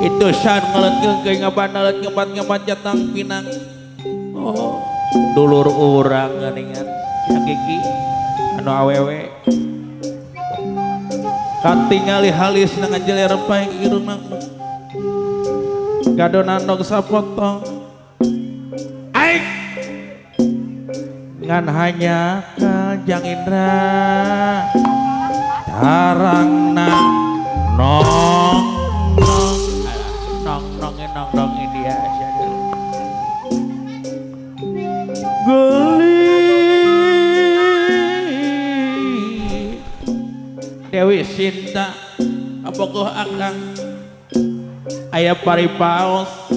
Itu san ngelet ke ngaban ngebat ngebat jatang pinang. Oh, dulur urang geuningan yang gigi anu awewe katingali halis na ngajeler pae irungna gadonan nog sapotong aik ngan hanya Kajang Indra tarangna nong nong nong nong nong nong India geli Dewi Sinta abogoh akang aya paripaos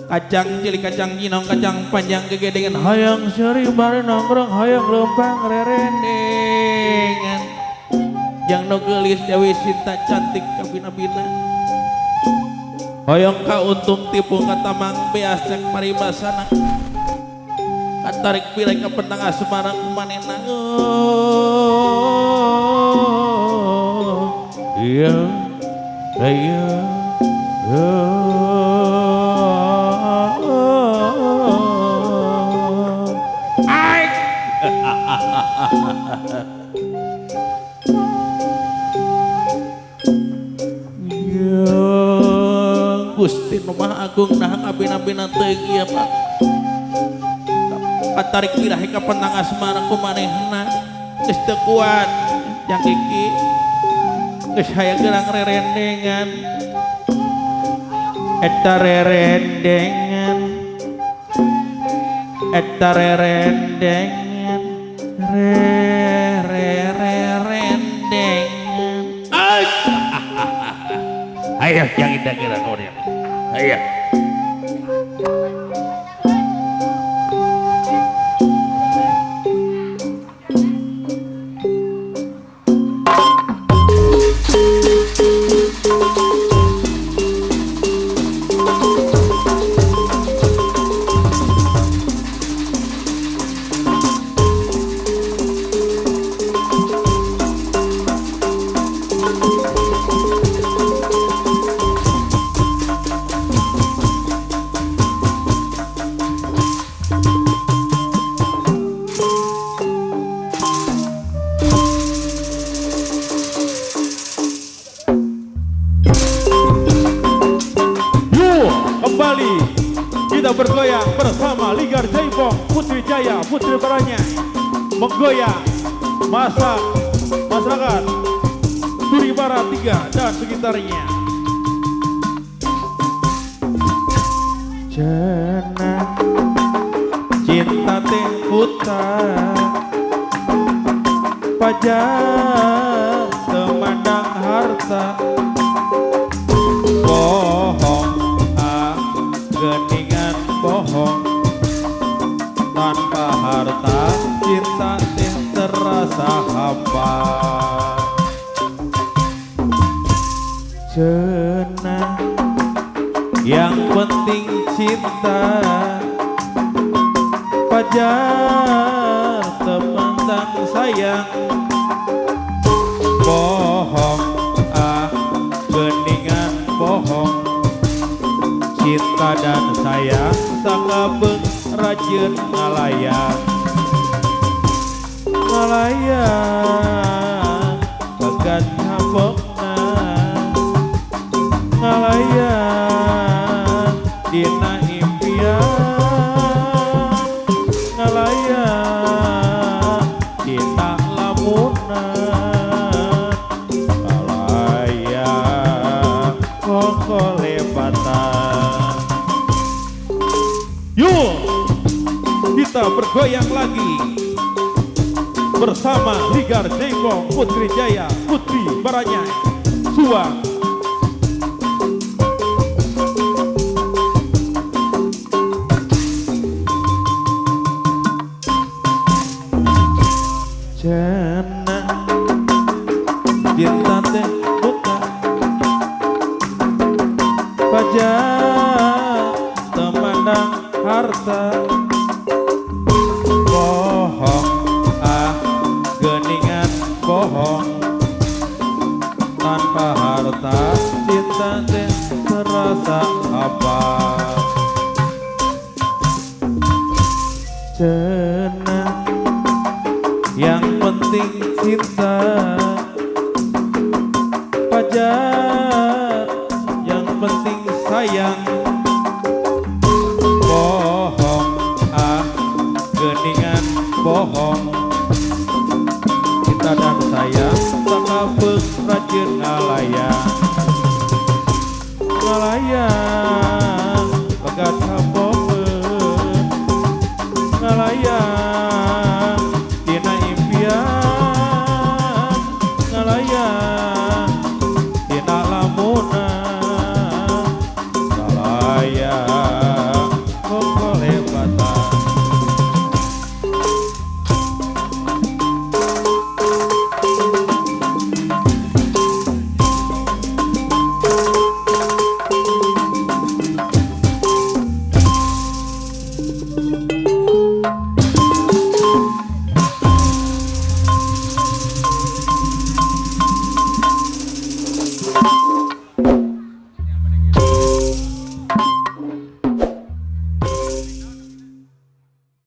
kacang cilik kacang ginong kacang panjang gegedengan hayang seuri bari nongkrong hayang leumpang rerendengan jang nu geulis Dewi Sinta cantik kabina-bina hoyong ka untung tipu katamang beas cek paribasana katarik pilek ka petang asmara kumanehna. Oh iya iya aik. Gusti nu Maha Agung nah kabina-bina teuing ieu Pak katarik birahi ka pentang asmara kumanehna geus teu kuat jang iki geus hayang gerang rerendengan eta rerendengan eta rerendengan re re rerendengan. Ayo yang indah kira kau dia. Ayo. Bergoyang bersama Ligar Jaipong Putri Jaya Putri Baranya menggoyang masa masyarakat Turi Barat 3 dan sekitarnya. Cenah cinta teh buta pajar temandang harta bohong ah geningan bohong tanpa harta cinta teh terasa hampa. Cenah yang penting cinta pajar tepentang sayang bohong ah geningan bohong cinta dan sayang sakabeng rajin ngalayang ngalayang bagan hapokna ngalayang dina impian ngalayang dina lamunan ngalayang kokolepatan. Yuk kita bergoyang lagi bersama Ligar Jaipong Putri Jaya Putri Baranya Suang. Cenah cinta teh buta Harta, cinta teh terasa apa. Cenah yang penting cinta, pajar yang penting sayang. Bohong ah, geningan bohong. Cinta dan sayang tak kapeung rajin ngalayang.